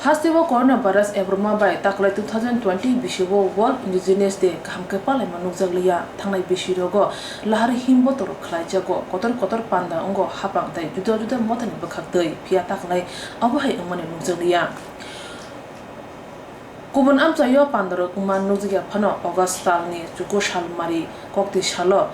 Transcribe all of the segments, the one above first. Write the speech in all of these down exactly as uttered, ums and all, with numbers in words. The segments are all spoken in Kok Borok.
Hasteo coronavirus ebroma bai taklai two thousand twenty bisio World Indigenous Day kaham khe palaima nukjakliya. Thangnai bisirogo lahar himbotorok khlaijago, kotor kotor panda wngo hapang tei juda juda mothani bwkhaktwi, phiya taklai abo hai wngmani nukjakliya. Kubun amchaio pandarok wngma nukjakya phano August talni chuku salmari koktwi salo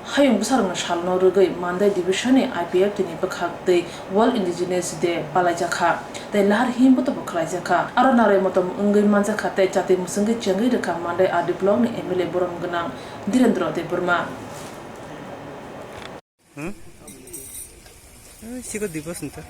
hayung bwsarokni salno rwgwi Mandai Division ni I P F T ni bwkhaktwi World Indigenous Day palaijakha tei lahar himbotobo khlaijakha. Aro narwi motom wngwi manjakha tei chati mwswngwi chengwi rwkha Mandai R D block ni M L A borom gwnang Dhirendra Debbarma. Hmm? Eh, siko Dipas nito.